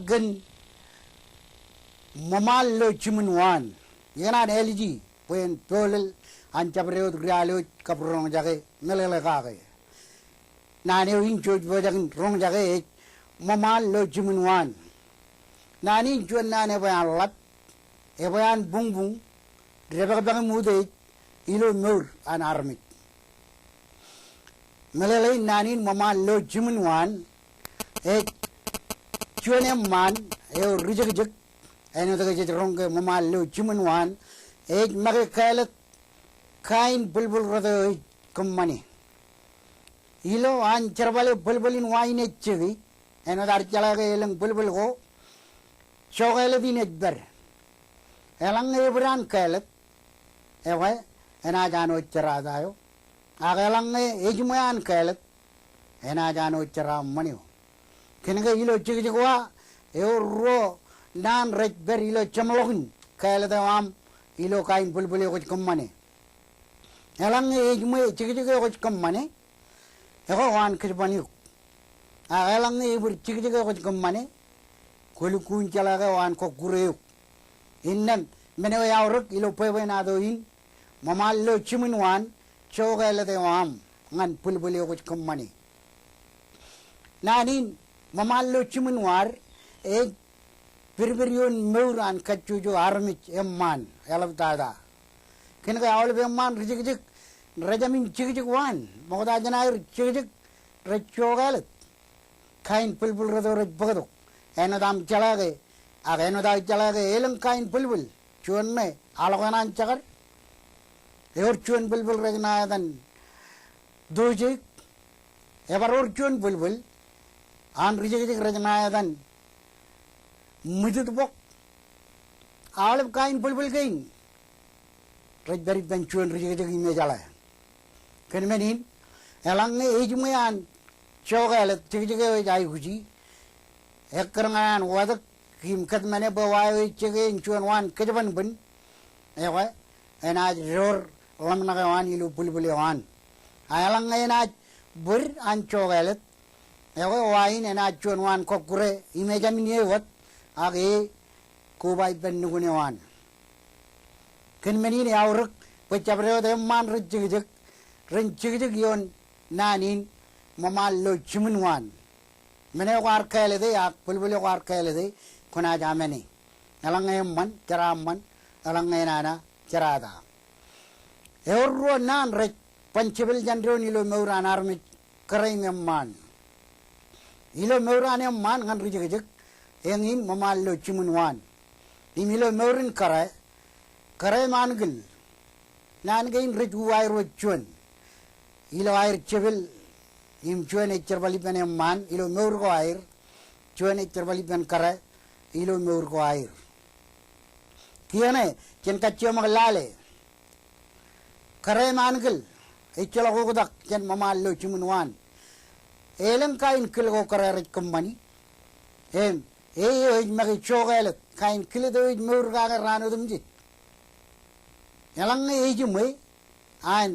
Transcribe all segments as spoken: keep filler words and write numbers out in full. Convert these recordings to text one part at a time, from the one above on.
kōn ṃōṃaan lo jiṃwin waan. Ikōṇaan āliji bwe en poolel an jabdewōt rial eo ej kab roñjake meḷeḷe kake. Naan eo in jej pojak in roñjake ej ṃōṃaan lo jiṃwin waan. Naan in juon naan ebwe an ḷap, ebwe an buñbuñ, depakpak im utiej ilo mour an armej. Meḷeḷein naan in ṃōṃaan lo jiṃwin waan ej juon eṃṃaan eo rijekjek, āinwōt ke jej roñ ke ṃōṃaan lo jiṃwin waan, ej make kāālōt kain bwilbwil rot eo ej kōṃṃane. Ilo an jerbale bwilbwil in wa in ej jeki, āinwōt ad jeḷā ke elōñ bwilbwil ko, jokāālōt in ej pād. Eḷaññe ebōd an kāālōt, ekwe, enaaj an wōj jerata eo. Ak eḷaññe ejiṃwe an kāālōt, enaaj an wōj jeraaṃṃan eo. Kōnke ilo jekjek wa, ewōr ruo naan rej pād ilo jeṃḷọkin kāālōt eo aṃ ilo kain bwilbwil eo kwōj kōṃṃane. Eḷaññe ejiṃwe jekjek eo kwōj kōṃṃane, ekwe waan kōjban eok. Ak eḷaññe ebōd jekjek eo kwōj kōṃṃane, kwō lukkuun jeḷā ke waan kọkkure eok. Innām men eo eaorōk ilo bwebwenato in, ṃōṃaan lo jiṃwin waan, jokāālōt eo aṃ ñan bwilbwil eo kwōj kōṃṃane. Naan in ṃōṃaan lo jiṃwin waan ej pedped ioon mour an kajjojo armej eṃṃaan eḷaptata. Kōnke aolep eṃṃaan rijekjek, rejamin jekjek waan, ṃokta jān aer jekjek rej jokāālōt kain bwilbwil rot eo rej bōktok. Āinwōt aṃ jeḷā ke, ak āinwōt aō jeḷā ke elōñ kain bwilbwil, juon ṇe, aḷọk eṇ an jekar. Ewōr juon bwilbwil rej ṇa etan tojeik. Ebar wōr juon bwilbwil an rijekjek rej ṇa etan ṃwititbọk. Aolep kain bwilbwil kein rej pād ippān juon rijekjek im ejeḷā. Kōn men in, eḷaññe ejiṃwe an jokāālōt jekjek eo ej aikuji, ekkar ñan an watōk im kōtmāne bwe wa eo ej jeke en juon waan kōjbanbwin, ekwe, enaaj door ḷōmṇak eo an ilo bwilbwil eo an. A eḷaññe enaaj bōd an jokāālōt, ekwe wa in enaaj juon waan kọkkure im ejamin e wōt, ak e koba ippān nukun eo an. Kōn men in eaorōk bwe jabdewōt eṃṃaan rej jekjek, ren jekjek ioon naan in ṃōṃaan lo jiṃwin waan. Men eo kwaar kāālōte, ak bwilbwil eo kwaar kāālōte, kwōnaaj amāne. Eḷaññe eṃṃan, jeraaṃṃan, eḷaññe enana, jerata. Ewōr ruo naan rej ban jepel jān doon ilo mour an armej kōrā im eṃṃaan. Ilo mour an eṃṃaan ñan rijekjek, eñin ṃōṃaan lo jiṃwin waan. Im ilo mour in kōrā, kōrā im ankill, naan kein rej uwaer wōt juon. Ilo aer jepel im juon ej jerbal ippān eṃṃaan ilo mour ko aer, juon ej jerbal ippān kōrā ilo mour ko aer. Kiiō ṇe, jen kajjioñ lale. Kōrā im ankill ejjeḷọk oktak jān ṃōṃaan lo jiṃwin waan. Elōñ kain kill ko kōrā rej kōṃṃani. Im e eo ej make jokāālōt kain kill eo ej mour kake raan otemjej. Eḷaññe ejiṃwe an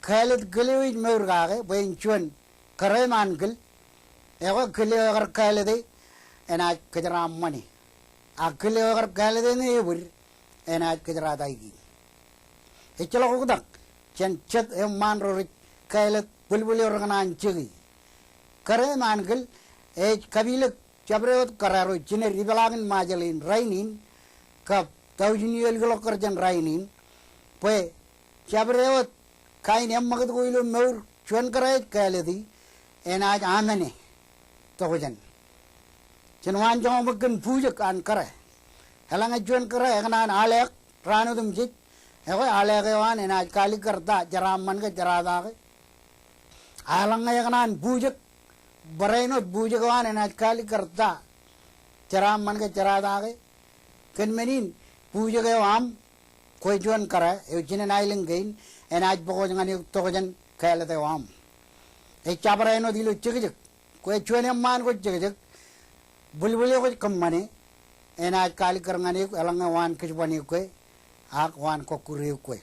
kāālōt kill eo ej mour kake bwe en juon kōrā im ankill, ekwe kill eo ekar kāālōte enaaj kōjeraaṃṃane. A kill eo ekar kāālōte ñe ebōd enaaj kōjerataiki. Ejjeḷọk oktak jān jet eṃṃaan ro rej kāālōt bwilbwil eo rekōṇaan jeki. Kōrā im ankill ej kapilōk jabdewōt kōrā ro jined ipeḷaakin Ṃajeḷ in rainin kab tọujin iiō ḷọk kar jān rainin, bwe jabdewōt kain eṃṃakūt ko ilo mour juon kōrā ej kāālōti enaaj amāne tokjān. Jen waanjoñak ṃōk kōn bujek an kōrā. Eḷaññe juon kōrā ekōṇaan aleak raan otemjej, ekwe aleak eo an enaaj kalikkar ta, jeraaṃṃan ke jerata ke? A eḷaññe ekōṇaan bujek, barāinwōt bujek eo an enaaj kalikkar ta, jeraaṃṃan ke jerata ke? Kōn men in, bujek eo aṃ kwe juon kōrā eo jinen aelōñ kein enaaj bōk wōj ñan eok tokjān kāālōt eo aṃ. Ej jabdewōt ilo jekjek, kwe juon eṃṃaan kwōj jekjek, bwilbwil eo kwōj kōṃṃane enaaj kalikkar ñan eok eḷaññe waan kōjban eok kwe ak waan kọkkure eok kwe.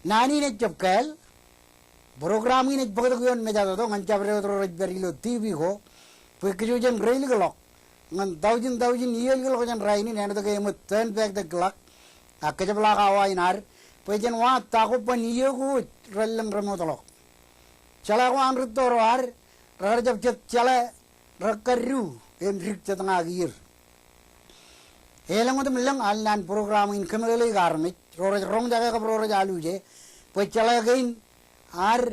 Naan in ejjab kāāl. Program in ej bōktok ioon mejatoto ñan jabdewōt ro rej pād ilo TV ko. Bwe kōj jen reilikḷọk ñan taujin taujin iiō likḷọk jān rainin āinwōt ke eṃōj tōn pāktak kōḷḷā ak kōjepḷaak awa in ad bwe jen wa ta ko ban iiō ko wōj relōñ remootḷọk. Jeḷā ko an rūtto ro ad, raar jab jet jeḷā rekkar ru im dik jet ña kiiō. Elōñ otem lōñ al naan program in kōmeḷeḷeik armej ro rej roñjake kab ro rej aluje bwe jeḷā kein ad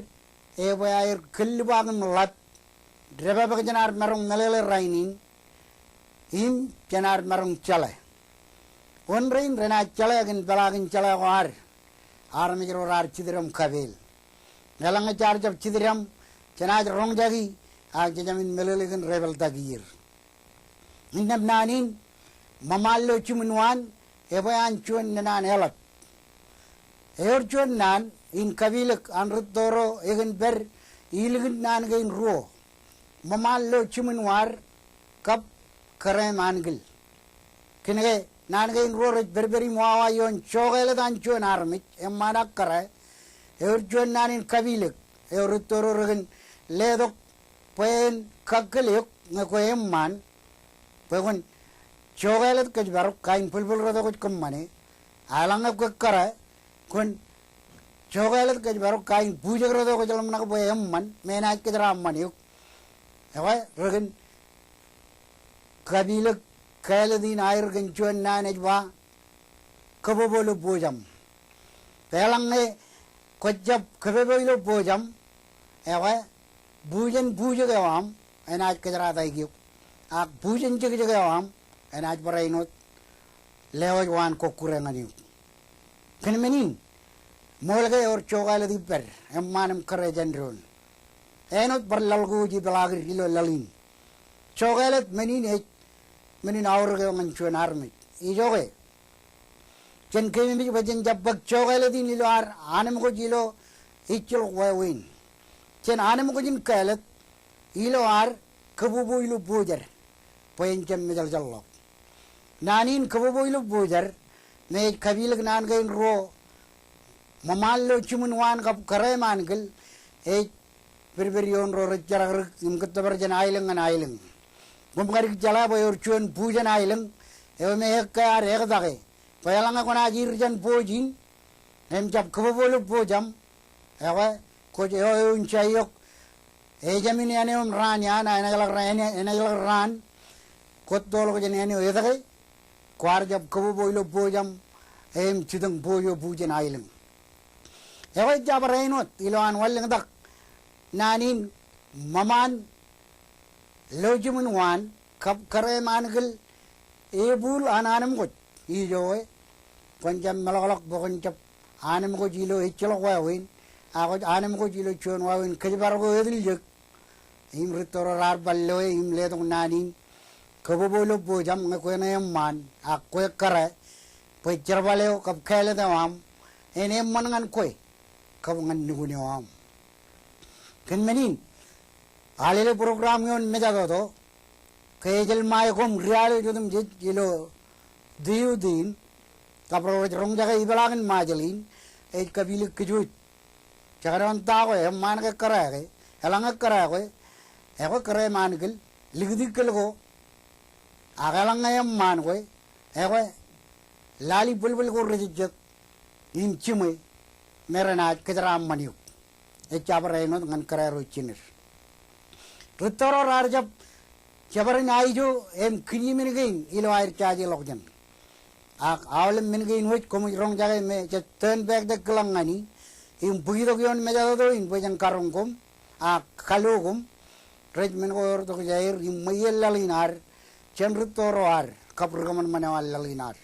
ebwe aer kōllūbak im ḷap depakpak jān ad maroñ meḷeḷe rainin im jān ad maroñ jeḷā. Wōn rein renaaj jeḷā kōn peḷaakin jeḷā ko ad armej ro raar jitdem kapeel. Eḷaññe jaar jab jitdem jenaaj roñjaki ak jejāmin meḷeḷe kōn repeḷtak iiō. Innām naan in ṃōṃaan ilo jiṃwin waan ebwe an juon naan eḷap. Ewōr juon naan in kapilōk an rūtto ro ekōn pād ilikin naan kein ruo. Ṃōṃaan ilo jiṃwin waan kab kōrā im ankill. Kōnke naan kein ruo rej pedped im wawa ioon jokālōt an juon armej, eṃṃaan ak kōrā. Ewōr juon naan in kapilōk eo rūtto ro rekōn letok bwe en kakkōl eok ñe kwe eṃṃaan bwe kwōn jokālōt kōjparok kain bwilbwil rot eo kwōj kōṃṃane. Ak eḷaññe kwe kōrā kwōn jokālōt kōjparok kain bujek rot eo kwōj ḷōmṇak bwe eṃṃan me enaaj kōjeraaṃṃan eok. Ekwe rekōn kapilōk kāālōt in aer kōn juon naan ej ba kōpopo ilo bojaṃ. Bwe eḷaññe kwōj jab kōpopo ilo bojaṃ, ekwe bujen bujek eo aṃ enaaj kōjerataik eok ak bujen jekjek eo aṃ enaaj barāinwōt lewōj waan kọkkure ñan eok. Kōn men in ṃool ke ewōr jokālōt ippād eṃṃaan im kōrā jān doon. Āinwōt bar laḷ ko wōj ipeḷaakid ilo laḷ in. Jokālōt men in ej men in aorōk eo ñan juon armej. Ijoke jen keememej bwe jen jab bōk jokālōt in ilo ad anemkwōj ilo ejjeḷọk wāween. Jen anemkwōj in kāālōt ilo ad kōpopo ilo bojad bwe en jab mejeḷjeḷḷọk. Naan in kōpopo ilo bojad me ej kapilōk naan kein ruo, ṃōṃaan ilo jiṃwin waan kab kōrā im ankill, ej pedped ioon ro rej jerakrik im kōttōpar jān aelōñ ñan aelōñ. Koṃ kadik jeḷā bwe ewōr juon bujen aelōñ eo me ekkā ad ektake bwe eḷaññe kwōnaaj ir jān boj in im jab kōpopo ilo bojaṃ, ekwe kwōj eo eoon jaiok ejāmin āne eo im raan iaan, ak enaaj ḷak ra-, āne, enaaj ḷak raan kwōj toḷọk jān āne eo etke kwaar jab kōpopo ilo bojaṃ im jitōñ boj eo bujen aelōñ. Ekwe ejja barāinwōt ilo an wanlōñtak naan in ṃōṃaan ilo jiṃwin waan kab kōrā im ankill ebuul an anemkwōj. Ijoke kwōn jab meḷọkḷọk bwe kwōn jab anemkwōj ilo ejjeḷọk wāween, ak kwōj anemkwōj ilo juon wāween kōjparok eo etiljek. Im rūtto ro raar bar loe im letok naan in kōpopo ilo bojaṃ ñe kwōn eṃṃaan ak kwe kōrā bwe jerbal eo kab kāālōt eo aṃ en eṃṃan ñan kwe kab ñan nukun eo aṃ. Kōn men in alele program ioon mejatoto ke ejjeḷ ṃae koṃ ri-alooj otemjej ilo diutin kab ro rej roñjake ipeḷaakin Ṃajeḷ in, ej kapilōk kōj wōj jekdọọn ta kwe, eṃṃaan ke kōrā ke. Eḷaññe kōrā kwe, ekwe kōrā im ankill likūt ikkōl ko. Ak eḷaññe eṃṃaan kwe, ekwe lali bwilbwil ko rejejjet im jiṃwe me renaaj kōjeraaṃṃan eok. Ejja barāinwōt ñan kōrā ro jined. Rūtto ro raar jab jebar in aijo im kiiō men kein ilo aer jaje ḷọkjeṇ. Ak aolep men kein wōj koṃij roñjake me jej tōn pāktak kōḷḷā ñan e im bōktok ioon mejatoto in bwe jen karoñ koṃ ak kalo koṃ. Rej men ko ewōr tokjāer im ṃweiien laḷ in ad jān rūtto ro ad kab ri kōṃanṃan eo an laḷ in ad.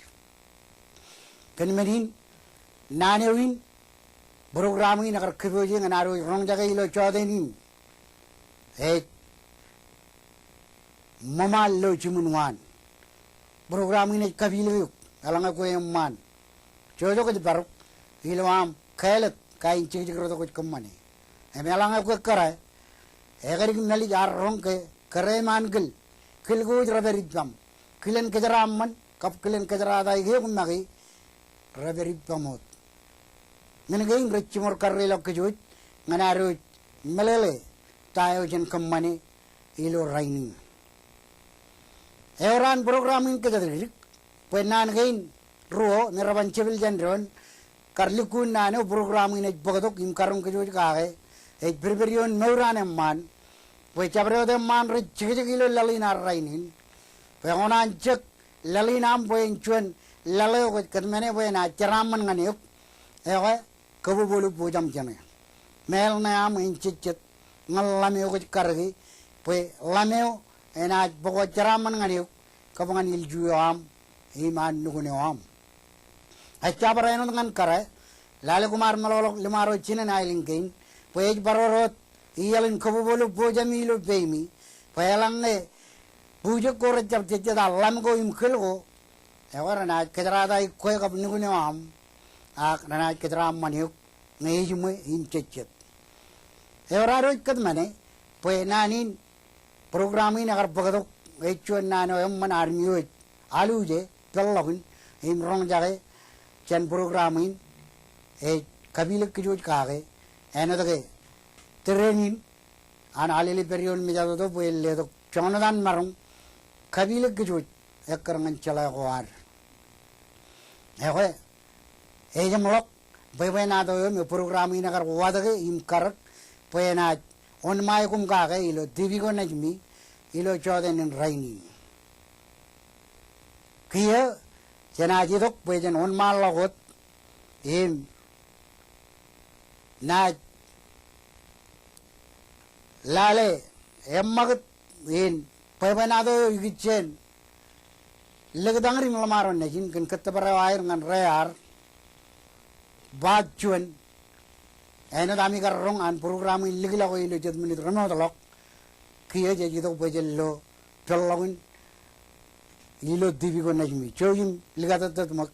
Kōn men in naan eo in program in ekar kōpooje ñan ad wōj roñjake ilo jọteen in ej ṃōṃaan ilo jiṃwin waan. Program in ej kapilōk eok. Eḷaññe kwe eṃṃaan, jojok kōjparok ilo aṃ kāālōt kain jekjek rot eo kwōj kōṃṃane. Im eḷaññe kwe kōrā, ekadik mālij ad roñ ke kōrā im ankill, kiil ko wōj rej pād ippaṃ. Kilen kōjeraaṃṃan kab kilen kōjerataik eok make rej pād ippaṃ wōt. Men kein rej jiṃor karreilọk kōj wōj ñan ad wōj meḷeḷe ta eo jen kōṃṃane ilo rainin. Ewōr an program in kōjatdikdik bwe naan kein ruo me reban jepel jān doon kar lukkuun naan eo program in ej bōktok im karoñ kōj kake ej pedped ioon mour an eṃṃaan. Bwe jabdewōt eṃṃaan rej jekjek ilo laḷ in ad rainin. Bwe kōṇaan jek laḷ in aṃ bwe en juon laḷ eo kwōj kōtmāne bwe enaaj jeraaṃṃan ñan eok. Ekwe, kōbōbōlu bōjām jeṇe. Mālōtlōt ṇe aṃ en jejjet ñan ḷam eo kwōj karōke, bwe ḷam eo enaaj bōk wōt jeraaṃṃan ñan eok, kab ñan ilju eo aṃ, im an nukun eo aṃ. Ejja bar āinwōt ñan kōrā, lale koṃ ar meḷọkḷọk liṃaro jinen aelōñ kein, bwe ej bar wōr wōt iaḷ in kōbōbōlu bōjami ilo peimi, bwe eḷaññe bujek ko rejjab jejjet ad ḷam ko im kōl ko, ekwe renaaj kōjerata ikwe kab nukun eo aṃ, ak renaaj kōjeraaṃṃan eok ñe ejiṃwe im jejjet. Ewōr ad wōj kōtmāne bwe naan in program in ekar bōktok ej juon naan eo eṃṃan armej eo ej aluje peḷḷọkin im roñjake jān program in ej kapilōk kōj kake āinwōt ke tōre in an Alele pād ioon mejatoto bwe en letok joñan wōt an maroñ kapilōk kōj ekkar ñan jeḷā ko ad. Ekwe, ejeṃḷọk bwebwenato eo me program in ekar watōke im karōk bwe enaaj wōnṃae koṃ kake ilo TV ko nejimi ilo jọteen in rainin. Kiiō jenaaj itok bwe jen wōnṃaanḷọk wōt im naaj lale eṃṃakūt in bwebwenato eo ikijjien Lōktañōd im Ḷōṃaro Nejin kōn kōttōpar eo aer ñan rear baat juon. Āinwōt ami kar roñ an program in likḷọk ilo jet minit remootḷọk, kiiō jej itok bwe jen lo peḷḷọkin ilo TV ko nejimi. Jouj im likatōttōt ṃōk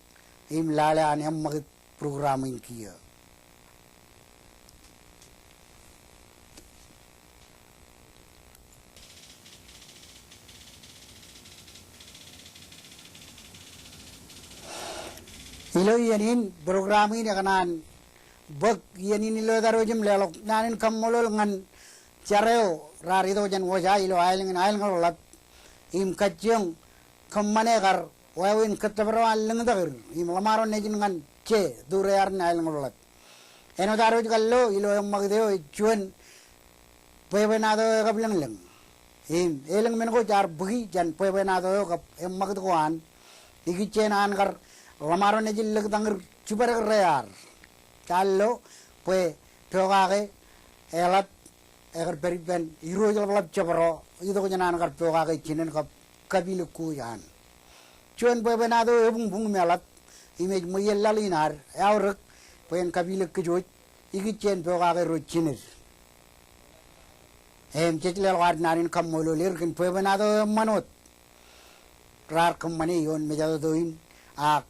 im lale an eṃṃakūt program in kiiō. Ilo iien in, program in ekōṇaan bōk iien in ilo tōre eo im leḷọk naan in kaṃṃoolol ñan jar eo raar itok jān wōja ilo aelōñ in Aelōñḷapḷap im kajjioñ kōṃṃane kar wāween kōttōpar eo an Lōñtakir im Ḷōṃaro Nejin ñan je tūrear in Aelōñḷapḷap. Āinwōt ad wōj kar lo ilo eṃṃakūt eo ej juon bwebwenato eo ekabwilōñlōñ. Im elōñ men ko jaar bōki jān bwebwenato eo kab eṃṃakūt ko an ikijjien an kar Ḷōṃaro Nejin Lōktañōd jibadek rear. Jaar lo bwe pokake eḷap ekar pād ippān irooj ḷapḷap jabdewōt itok jān an kar pokake jinen kab kapilōk kōj an. Juon bwebwenato eo ebuñbuñ im eḷap im ej ṃweien laḷ in ad eaorōk bwe en kapilōk kōj ikijjien pokake ro jined. Im jej leḷọk ad naan in kaṃṃoolol er kōn bwebwenato eo eṃṃan wōt raar kōṃṃane ioon mejatoto in ak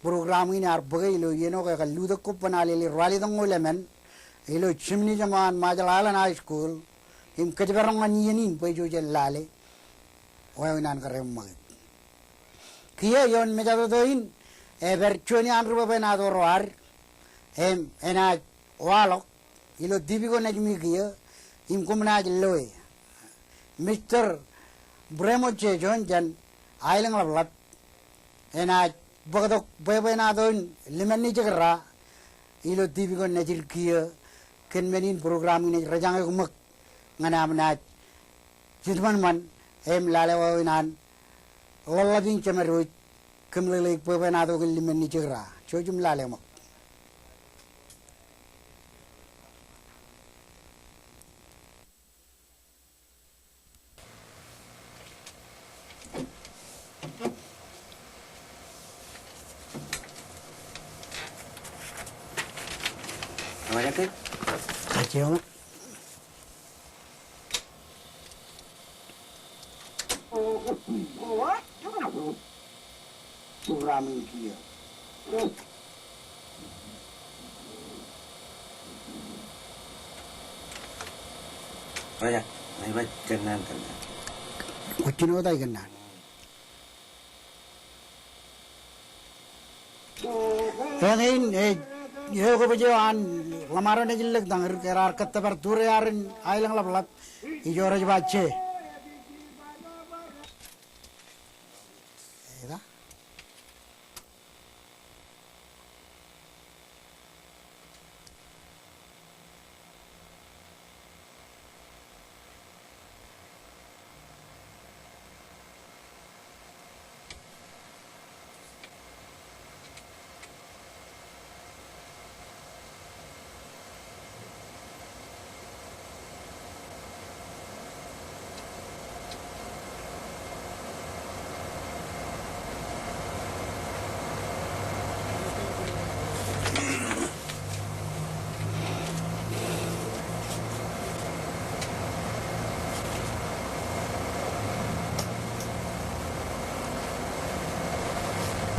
program in ear bōke ilo iien eo ke ekar lutōk ko ban Alele ruwalitōñoul emān ilo gymnasium eo an Marshall Islands High School im kōjparoñ ñan iien in bwe ijo jen lale wāween an kar eṃṃakūt. Kiiō ioon mejatoto in epād juon iaan ri bwebwenato ro ad im enaaj waḷọk ilo TV ko nejimi kiiō im koṃ naaj loe. Mister Bremo J. Jones jān Aelōñḷapḷap enaaj bōktok bwebwenato in Limmen Ijekra ilo TV ko nejid kiiō kōn men in program in ej rejañe ṃōk ñan aṃ naaj jitōṃanṃan im lale wāween an ḷōḷḷap in jemād wōj kōm lelōñ bwebwenato kōn Limmen Ijekra. Jouj im lale ṃōk. Kwōj jino ta ikōṇaan. Eñin ej eo kōbōj eo an Ḷōṃaro Nejin Lōktañōd ke raar kōttōpar tūrear in Aelōñḷapḷap ijo rej ba je.